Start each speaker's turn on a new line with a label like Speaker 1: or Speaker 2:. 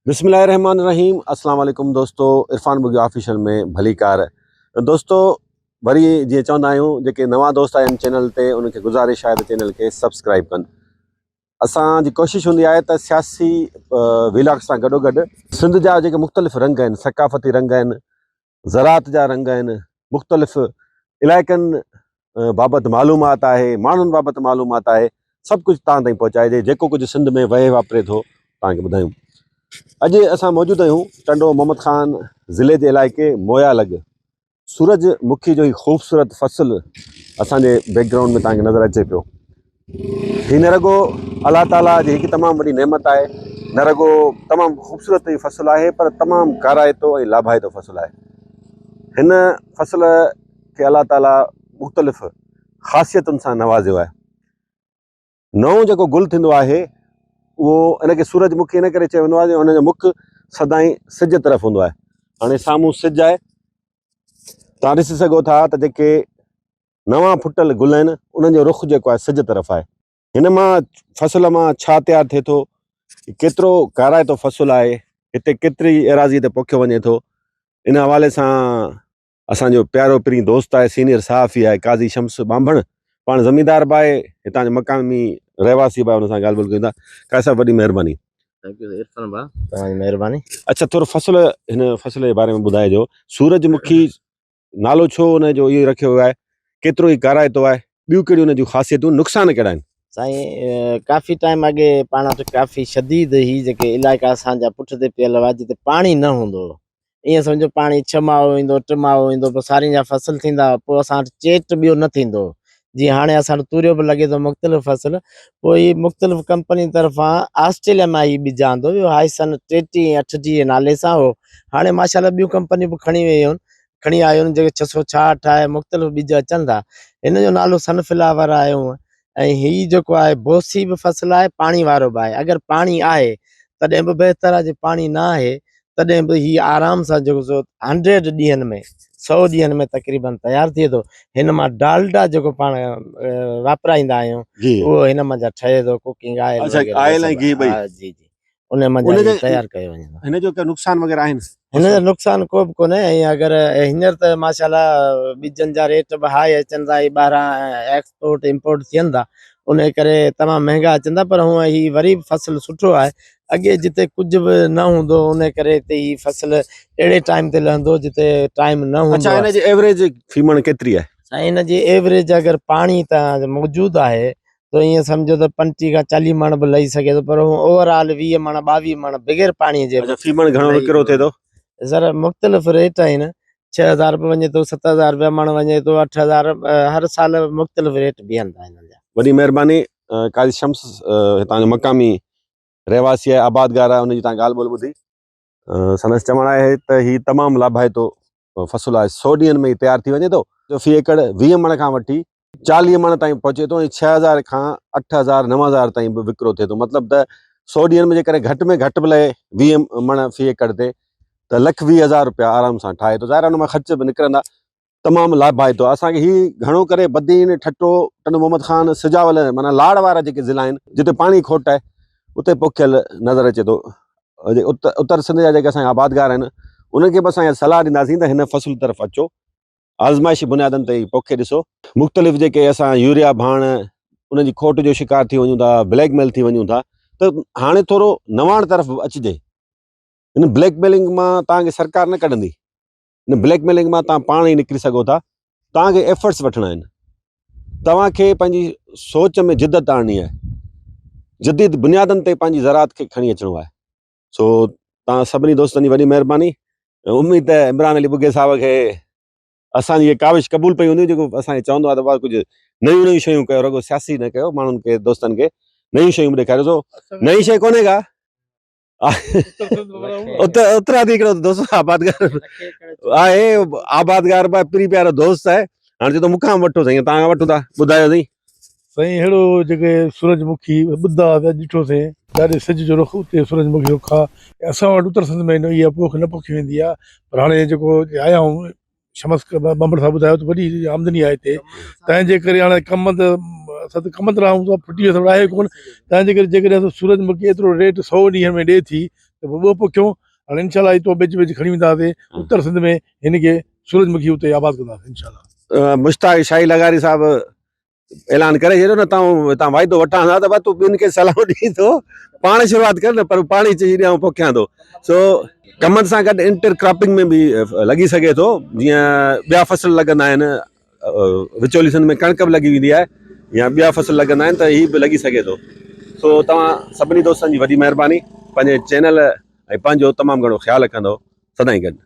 Speaker 1: بسم الله الرحمن الرحيم السلام عليڪم دوستو عرفان ٻگهيو آفيشل ۾ ڀليڪار دوستو وري جيئن چوندا آهيون جيڪي نوان دوست آيا آهن چينل تي انهن کي گذارش آهي ته چينل کي سبسڪرائب ڪن اسان جي ڪوشش هوندي آهي ته سياسي ويلاگ سان گڏو گڏ سنڌ جا جيڪي مختلف رنگ آهن ثقافتي رنگ آهن زراعت جا رنگ آهن، مختلف علائقن بابت معلومات آهي، ماڻهن بابت معلومات آهي، سڀ ڪجهه توهان تائين پهچائجي، جيڪو ڪجهه سنڌ ۾ وهي واپري ٿو توهان کي ٻڌايون. اڄ اسان موجود آهيون ٽنڊو محمد خان ضلعي جي علائقي مويا لڳ سورج مکي جو هي خوبصورت فصل اسان جي بيڪ گرائونڊ ۾ توهان کي نظر اچي پيو. هي نه رڳو الله تعاليٰ جي هڪ تمام وڏي نعمت آهي، نه رڳو تمام خوبصورت هي فصل آهي پر تمام ڪارائتو ۽ لاڀائتو فصل آهي. هن فصل کي الله تعاليٰ مختلف خاصيتن سان نوازيو آهي. نئون جيڪو گل ٿيندو آهي اهو ان کي سورج مکي ان ڪري چيو ويندو آهي جو ان جو مک سدائين سج طرف هوندو آهي. هاڻي سامهون سج آهي توهان ڏسي سگهو ٿا ته جيڪي نوان ڦٽل گل آهن انهن جو رخ جيڪو آهي سج طرف آهي. هن مان فصل مان ڇا تيار ٿئي ٿو، ڪيترو ڪارائتو فصل آهي، هتي ڪيتري ايراضي تي پوکيو وڃي ٿو، ان حوالي سان اسان جو پيارو پرين دوست آهي سينيئر صحافي آهي قاضي شمس ٻانڀڻ پاڻ زميندار به آهي هتان جو مقامي رهواسي به آهي ان سان ڳالهه ٻولهه ڪيون ٿا. قاضي صاحب وڏي مهرباني.
Speaker 2: Thank you Irfan ڀاء توهان جي مهرباني.
Speaker 1: اڇا ٿورو فصل هن فصل جي باري ۾ ٻڌائجو سورج مکي نالو ڇو ان جو اهو رکيو ويو آهي، ڪيترو هي ڪارائتو آهي، ٻيون ڪهڙيون ان جون خاصيتون، نقصان ڪهڙا آهن؟
Speaker 2: سائين ڪافي ٽائيم اڳي پاڻ وٽ ڪافي شديد هي جيڪي علائقا اسان جا پٺ تي پيل هئا جتي پاڻي نه هوندو هو ائين سمجهو پاڻي ڇهه ماهو ايندو ٽه ماهو ايندو پوء سارين جا فصل ٿيندا هئا پوء اسان وٽ چيٽ ٻيو نه ٿيندو هو جيئن هاڻي اسان وٽ توريو به لڳي ٿو مختلف فصل پوء هي مختلف ڪمپني طرفان آسٽريليا مان هي ٻج آندو ويو هائسن 33 38 جي نالي سان هو هاڻي ماشاءالله ٻيون ڪمپنيون به کڻي ويون آهن کڻي آيو آهن جيڪي 666 آهي مختلف ٻج اچن ٿا هن جو نالو سن فلاور آهي هونء ۽ هي جيڪو آهي بوسي به فصل آهي پاڻي وارو به آهي اگر پاڻي آهي تڏهن به بهتر آهي جي پاڻي نه آهي تڏهن به هي آرام سان جيڪو سو هنڊريڊ ڏينهن ۾ سو ڏينهن ۾ تقريبن تيار ٿئي ٿو هن مان ڊالڊا جيڪو پاڻ واپرائيندا آهيون اهو هن مان ٺهي ٿو ڪوڪنگ آئل
Speaker 1: آئل ۽ گيهه ٻئي
Speaker 2: جي جي ان منجهان هي تيار ڪيو وڃي ٿو.
Speaker 1: هن جو ڪو نقصان وغيره آهن؟
Speaker 2: هن جو نقصان ڪو به ڪونهي ۽ اگر هينئر ته ماشاء الله ٻجن جا ريٽ به هاء اچن ٿا هي ٻاهران ايڪسپورٽ امپورٽ ٿين ٿا ان ڪري تمام مهنگا اچن ٿا پر هونء هي وري به فصل سٺو آهي اڳي جتي ڪجهه به نه هوندو ان ڪري هتي هي فصل اهڙي ٽائيم تي لهندو جتي ٽائيم نه هوندو
Speaker 1: اڇا هن جي ايوريج في مڻ ڪيتري آهي؟
Speaker 2: سائين هن جي ايوريج اگر پاڻي ته موجود آهي ته ائين سمجهو ته 25 کان 40 مڻ به لهي سگهي ٿو پر هو اوور آل 20 مڻ 22 مڻ بغير پاڻي جي
Speaker 1: اچا في مڻ گهڻو وڪرو ٿئي ٿو؟
Speaker 2: سر مختلف ريٽ آهن 6000 به وڃي ٿو 7000 رپيا مڻ وڃي ٿو 8000 هر سال مختلف ريٽ بيهن ٿا هنن جا.
Speaker 1: وڏي مهرباني قاضي شمس هتان جو مقامي رهواسي آهي آبادگار آهي ان جي تان ڳالهه ٻولهه ٻڌي سندس چوڻ آهي ته هي تمام لاڀائتو فصل آهي سو ڏينهن ۾ تيار ٿي وڃي ٿو جو في ايڪڙ 20 مڻ کان وٺي 40 مڻ تائين پهچي ٿو ۽ 6000 کان 8000 9000 تائين به وڪرو ٿئي ٿو مطلب ته سو ڏينهن ۾ جيڪڏهن گهٽ ۾ گهٽ به لهي 20 مڻ في ايڪڙ تي ته لک 20000 روپيا آرام سان ٺاهي ٿو ظاهر آهي ان مان خرچ به نڪرندا تمام لاڀائتو آهي اسان کي هي گهڻو ڪري بدين، ٺٽو، ٽنڊو محمد خان، سجاول معنيٰ لاڙ وارا جيڪي ضلعا آهن جتي پاڻي کوٽ آهي اتي پوکيل نظر اچي ٿو اتر سنڌ جا جيڪي اسان جا آبادگار آهن انهن کي به اسان اها صلاح ڏينداسين ته هن فصل طرف اچو آزمائشي بنيادن تي پوکي ڏسو مختلف جيڪي اسان يوريا ڀاڻ انهن جي کوٽ جو شڪار ٿي وڃون ٿا بليڪ ميل ٿي وڃون ٿا ته هاڻي ٿورو نواڻ طرف اچجي هن بليڪ ميلنگ مان توهان کي سرڪار نه ڪڍندي ان بليڪ ميلنگ مان توهان پاڻ ئي نڪري سگهو ٿا توهان کي ايفرٽس وٺڻا آهن توهان کي پنهنجي سوچ ۾ جدت آڻڻي آهي جديد بنيادن تي پنهنجي زراعت کي کڻي اچڻو آهي سو توهان سڀني دوستن جي وڏي مهرباني اميد ته عمران علي ٻگهي صاحب کي اسان جي ڪاوش قبول پئي هوندي جيڪو اسان کي چوندو آهي ته ڪجهه نيون نيون شيون ڪيو رڳو سياسي نه ڪيو ماڻهن کي دوستن کي نيون شيون به ڏيکاريو سو نئين شيء ڪونهي ڪا اترادي هڪڙو دوست آبادگار آهي آبادگار به پري پيارو دوست آهي هاڻي چي ٿو مون کان وٺو سائين توهان کان وٺون ٿا ٻڌايو سائين.
Speaker 3: سائين اهڙو جيڪي سورج مکي ٻڌا ته ڏٺوسين جاڏي سج جو رخ اتي سورج مکي رخ آ اسان وٽ اتر سنڌ ۾ اها پوک نه پوکي ويندي آ پر هاڻي جيڪو آيا آهيون شمس ٻانڀڻ صاحب ٻڌايو ته وڏي آمدني آهي هتي تنهن جي ڪري هاڻي ڪمند اسان ته ڪمند راهون ٿا ڦٽي ويو آهي ڪونه تنهن جي ڪري جيڪڏهن اسان سورج مکي ايترو ريٽ سو ڏينهن ۾ ڏي ٿي ته ته پوء ٻيو پوکيون. هاڻي انشاء الله هتو ٻج ٻج کڻي وينداسين اتر سنڌ ۾ هن کي سورج مکي اتي آباد ڪنداسين انشاء الله.
Speaker 1: مشتاق شاهي لغاري صاحب اعلان ڪري ڇڏيو نه تان تان واعدو وٺان ٿا ته بس تون ٻين کي صلاح ڏين ٿو پاڻ شروعات ڪر نه پر پاڻ ئي چئي ڏيان پوکيان ٿو سو ڪمند سان گڏ انٽر ڪراپنگ ۾ به لڳي سگهي ٿو جيئن ٻيا فصل لڳندا آهن وچولي سنڌ ۾ ڪڻڪ به لڳي ويندي آهي يا ٻيا فصل لڳندا آهن ته هي به لڳي سگهي ٿو سو توهان سڀني دوستن جي وڏي مهرباني پنهنجي چينل ۽ پنهنجو تمام گهڻو خيال رکندو سدائين گڏ.